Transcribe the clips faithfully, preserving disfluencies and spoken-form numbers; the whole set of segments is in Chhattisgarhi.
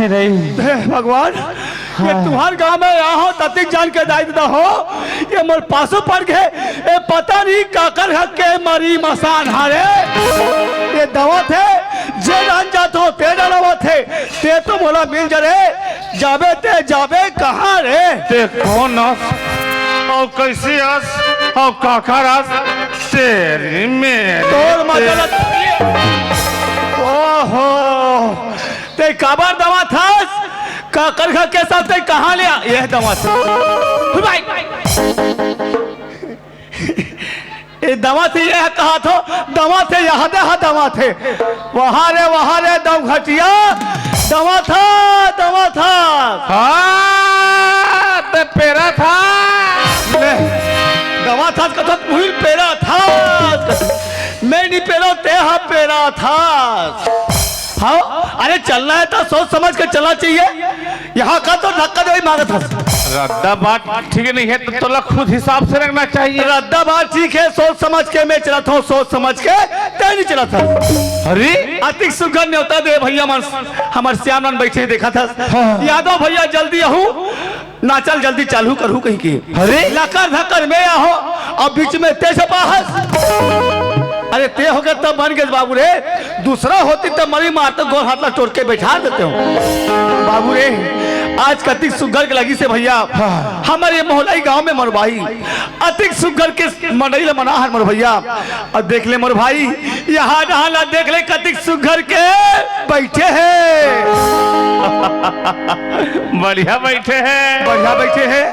नहीं। हे भगवान, ये हाँ। तुंहर गांव में आए हों, ततिक जान के दाई ददा हो, ये मोर पासो पड़ गे। ए पता नहीं काकर हक के मरी मसान हरे। ये दवा थे, जे जान जात हो, ते डरावत हे, ते तो मोला मिल जा रे। जाबे ते जाबे कहाँ रे? ते कोन अस? अउ कइसे अस? अउ काकर अस? तेरी मेरी तोर तेरी। मदद। ओहो, ते काबर दवा थास? काकर घर के साथ ते कहाँ ले आ? ये दवा था। भाई। ए दवा थे, ये कहा थो, दवा थे, यहाँ दे, हाँ, दवा थे। वहाँ रे, वहाँ रे, दम घटिया, दवा था, दवा था। हाँ, ते पेरा था। ले, दवा था, कथो मुहिल पेरा था। मैं नहीं पेरा, ते हा पेरा था। हाँ, अरे चलना है तो सोच समझ के चलना चाहिए। यहाँ का तो धक्का दे मांगत हस। रद्दा बात ठीक नहीं है तो तोला खुद हिसाब से रखना चाहिए। रद्दा बात ठीक है, सोच समझ के मैं चलत हूँ, सोच समझ के ते नहीं चलत हस। अरे अतिक सुघर नेवता दे भैया मन, हमर श्याम मन बैठे देखत हस। हाँ। यादव भैया जल्दी आहू, नाचा ल जल्दी चालू करहू कहि के। अरे लकर धकर में आहो, अब बीच में ते झपा हस। अरे ते होगे तब बन गे बाबू रे, दूसरा होती तब मरी मार तो गोर हाथ ला तोड़ के बैठा देते हो। बाबू रे, आज कतिक सुघर के लगिस हे भैया। हाँ। हमर ये मोहलाई गांव में मोर भाई अतिक सुघर के मनई ला मना हन मोर भैया। अउ देख ले मोर भाई, यहाँ डहान ला देख ले कतिक सुघर के बैठे हे। बढ़िया बैठे हे। बढ़िया बैठे हे।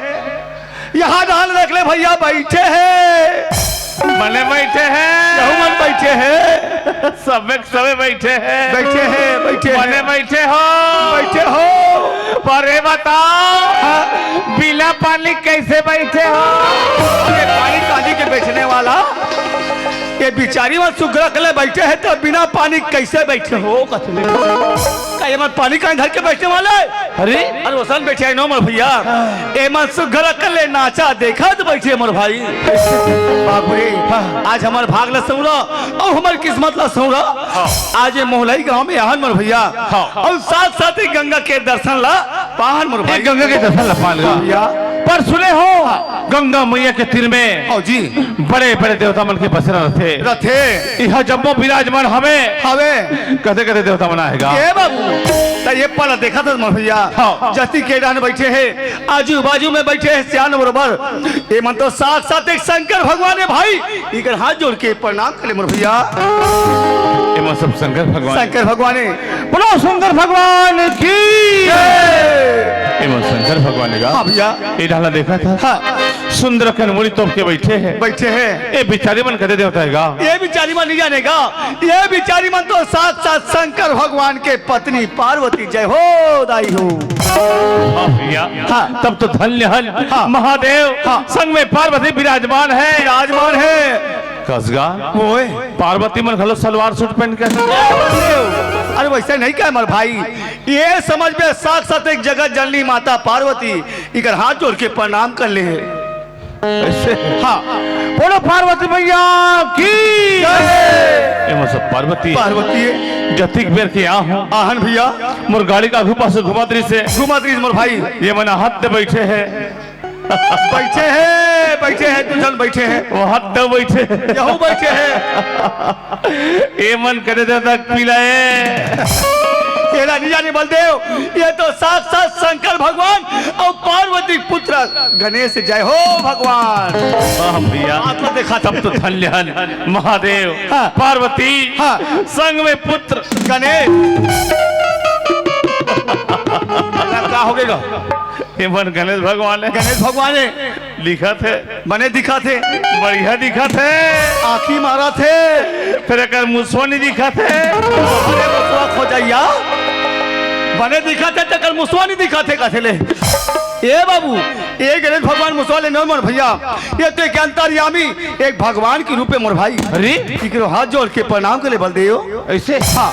यहाँ डाल रख ले भैया, बैठे हे। बने बैठे हे। यहू मन बैठे हे। सबे के सबे बैठे हे। बैठे हे, बैठे हे। बने बैठे हो। बैठे हो। पर ये बताओ, हाँ। बिना पानी कैसे बैठे हो? ये पानी पानी के बेचने वाला, ये बिचारी मन सुघर अकले बैठे हे तो बिना पानी कैसे बैठे हो? कथले का ये मन पानी काहे धर के बैठने वाला हे? अरे? अरे ओसन बैठे हे नो मोर भैया। हाँ। ए मन सुघर अकले नाचा देखत बैठे मोर भाई। बाबू रे, हाँ। आज हमर भाग ला सौरा अउ हमर किस्मत ला सौरा। हाँ। आज ये मोहलाई गांव में आहन मोर भैया। हाँ। अउ साथ साथ ही गंगा के दर्शन ला पाहन मोर ए भाई। गंगा के दर्शन ला पाहन गा। भैया। पर सुने हो, हाँ। गंगा मैया के तीर में हाँ जी। बड़े बड़े देवता मन के बसेरा रथे। रथे। इहा जम्मो विराजमान हवे। हवे। कते कते देवता मन आए गा। ए बाबू, त ये पल देखत हस मोर भैया। हाँ। जति के डाहन बैठे हे, आजू बाजू में बैठे हे सियान बरोबर। ये मन तो साक्षात एक शंकर भगवान हे भाई। इकर हाथ जोड़ के प्रणाम कर ले मोर भैया। ये मन सब शंकर भगवान। शंकर भगवान हे। बोलो शंकर भगवान की। जय। ये मन शंकर भगवान हे गा। हाँ भैया। ये डाहन देखत हस। हाँ। सुंदर कनमुड़ी तोप के बैठे हे। बैठे हे। ये बिचारी मन कते देवता हे गा। ये बिचारी मन नहीं जाने गा। ये बिचारी मन तो साक्षात शंकर भगवान के पत्नी पार्वती। जय हो दाई हो। हाँ भैया। हाँ। तब तो धन्य हन हाँ। महादेव हाँ। संग में पार्वती विराजमान हे। विराजमान हे। कस गा। ओए। पार्वती मन घलो सलवार सूट पहन के। अरे वैसे नहीं कहे मोर भाई, ये समझ में साक्षात एक जगत जननी माता पार्वती इकर हाथ जोड़ के प्रणाम कर ले हे। ऐसे? हाँ। बोलो पार्वती मैया की। जय। ये मन सब पार्वती। पार्वती हे। जतिक बेर के आहन। आहन भैया। मोर गाड़ी के आगू पास घुमात रहिस हे। घुमात रहिस मोर भाई। ये मन हाथ दे बैठे हे। बैठे हे, बैठे हे, दू झन बैठे हे। वो हाथ दे बैठे हे। यहू बैठे हे। ए मन करे दे तक पिलाए। तेला नहीं जाने बलदेव, ये तो साक्षात शंकर भगवान अउ पार्वती पुत्र गणेश। जय हो भगवान। वाह भैया। आत्मा देखा तब तो धन्य हन महादेव, हाँ। पार्वती, हाँ। संग में पुत्र गणेश। का हो गया? ये मन गणेश भगवान हे। गणेश भगवान हे। दिखत हे। बने दिखत हे। बढ़िया दिखत हे। आँखी मारत हे। फेर एकर मुसवा नहीं दिखत हे। अरे मुसवा खोजइया। बने दिखत हे, तेकर मुसवा नहीं दिखत हे, कथे ले। ए बाबू, ए गणेश भगवान मुसवा ले नोर मोर भैया। ये तो एक अंतर्यामी, एक भगवान के रूप में मोर भाई। अरे? इकरो हाथ जोड़ के प्रणाम कर ले बलदेव। ऐसे? हाँ।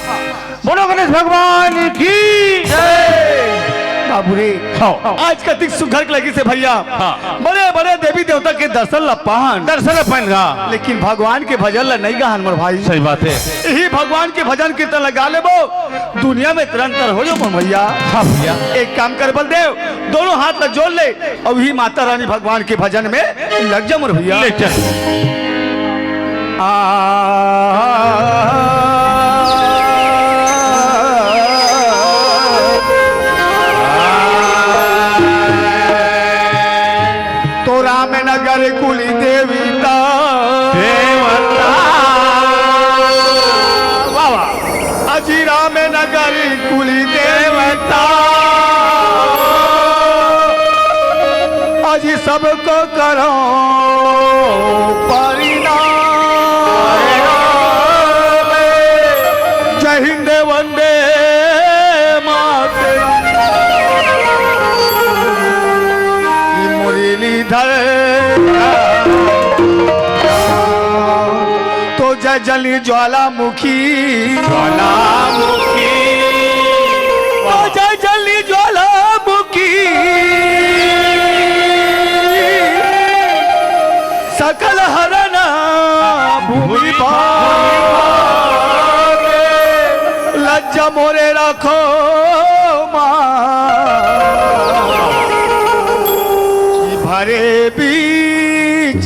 बोलो गणेश भगवान की जय। बाबू रे, हाँ। आज कतिक सुघर के लगिस हे भैया। हाँ। बड़े बड़े देवी देवता के दर्शन ल पाहन। दर्शन ल पाहन गा। लेकिन भगवान के भजन ल नइ गाहन मोर भाई। सही बात हे। यही भगवान के भजन कीर्तन ल गा लेबो, दुनिया में तिरंतर हो जाबो भैया। हाँ भैया। एक काम कर बलदेव, दोनों हाथ ल जोड़ ले अउ यही माता रानी भगवान के भजन में लग जा मोर भैया। ले चल। आ, तो रामनगर कुल देवता। देवता। वाह, वाह। अजी रामनगर कुल देवता। अजी सबको करो परिणाम। जय हिंद, वंदे मातरम। मुरलीधर। तो जय जली ज्वालामुखी। ज्वालामुखी। तो जय जली ज्वालामुखी। सकल हरन भूमि भागे। लज्जा मोरे रखो माँ। भरे बीच